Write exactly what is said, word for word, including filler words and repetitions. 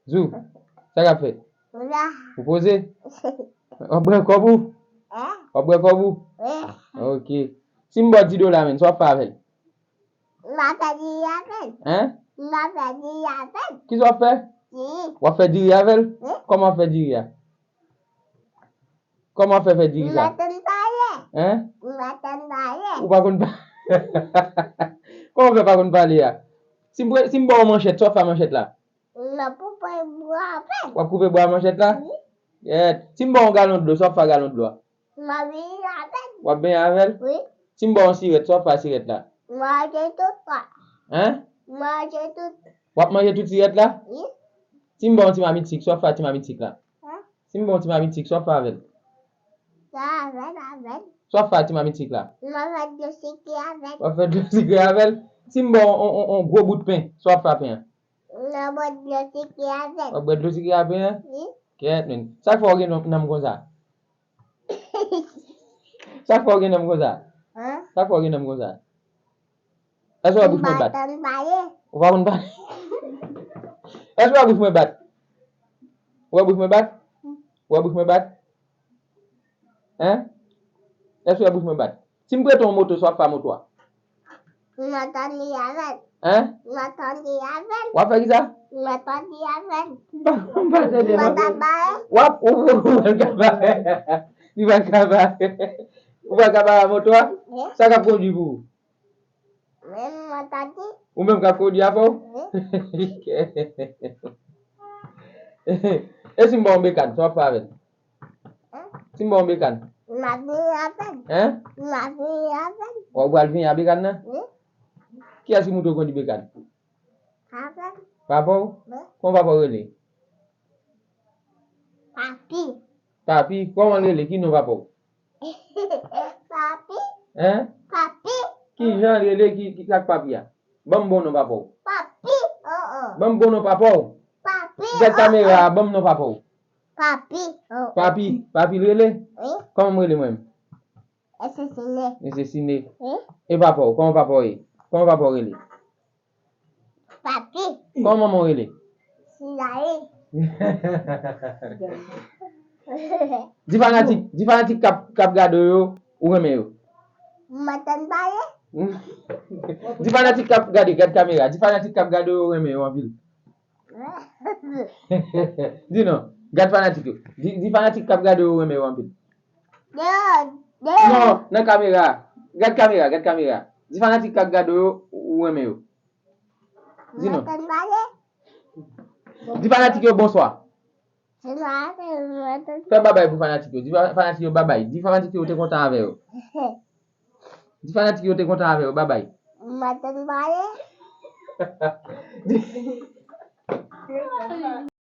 Zou, sa k ap fèt? La. Ou poze? W ap bwè kòb ou? Hein? W ap bwè kòb ou? Wi. Ok. Si m ba w dis dola, menn, sa w ap fè avè l? M a fè diri avè l. Hein? M a fè diri avè l. Kisa w ap fè? Diri. W ap fè diri avè l? Wi. Kòman w ap fè diri a? Kòman w ap fè fè diri sa? M pa konn pale. Hein? M pa konn pale. Ou pa konn pa-, kòman w fè pa konn pale a? Si m pre-, si m ba w manchèt, sa w ap fè manchèt la? M ap koupe bwa avè l. W ap koupe bwa manchèt la? Wi. Yèt. Si m ba w yon galon dlo, sa w ap fè galon dlo a? M ap benyen avè l. W ap benyen avè l? Wi. Si m ba w yon sirèt, sa w ap fè sirèt la? Manje tout sa. Hein? Manje tout. W ap manje tout sirèt la? Wi. Si m ba w yon ti mamit sik, sa w ap fè ti mamit sik la? Hein? Si m ba w yon ti mamit sik, sa w ap fè avè l? Sa avè l, avè l. Sa w ap fè ti mamit sik la? M ap fè dlo sikre avè l. W ap fè dlo sikre avè l? Si m ba w yon, yon, yon, yon gwo bout pen, sa w ap fè pen an? M ap bwè dlo sikre avè l. W ap bwè dlo sikre avè l? Wi. Kèt, menn. Sa k fè w gen nanm, nanm konsa? Sa k fè w gen nanm konsa? Hein? Sa k fè w gen nanm konsa? Èske w wè bouch mwen bat? M pa konn pale. Ou pa konn pale? Èske w wè bouch mwen bat? Ou wè bouch mwen bat? Ou wè bouch mwen bat? Hein? Èske w wè bouch mwen bat? Si m prete w yon moto, sa w ap fè a moto a? M ap tande avè l. Hein? M ap tande avè l. W ap fè kisa? M ap tande avè l. M pa, m pa tande non. M ap bare. W ap, ou, ou, ou pral ka bare. Li pral ka bare. Ou pral ka bare a moto a? Wi. Sa k ap kondui pou ou? Mwen, m ap tande. Ou menm k ap kondui avè w? Wi. E si m ba w yon bekàn, sa w ap fè avè l? Hein? Si m ba w yon bekàn. M ap vini avè l. Hein? M ap vini avè l. W ap pral vini ak bekàn nan? Wi. Kiyès ki montre w kondui bekàn? Papa m. Papa w? Wi. Kòman papa w rele? Papi. Papi? Kòman l rele? Ki non papa w? Papi. Hein? Papi. Ki jan l rele? Ki, ki, sa k papi a? Ban m bon non papa w. Papi. Oh, oh. Ban m bon non papa w. Papi. Gad kamera a, ban m non papa w. Papi. Oh. Papi. Papi l rele? Wi. Kòman m rele mwen menm? Mesye Sine. Mesye Sine. Wi. E papa w? Kòman papa w ye? Kòman papa w rele? Papi. Kòman manman w rele? Silaye. Di fanatik, di fanatik k ap, k ap gade w yo, ou renmen yo. M antann pale. Di fanatik k ap gade, gad kamera. Di fanatik k ap gade w yo, ou renmen yo anpil. Di non. Gad fanatik yo. Di, di fanatik k ap gade w yo, ou renmen yo anpil. Deyo, deyo. Non, nan kamera. Gad kamera, gad kamera. Di fanatik k ap gade w yo, ou renmen yo. Di non. M antann pale. Di fanatik yo bonswa. Bonswa, m antann. Fè babay pou fanatik yo. Di fa-, fanatik yo babay. Di fanatik yo ou te kontan avè yo. Di fanatik yo ou te kontan avè yo. Babay. M antann pale. Di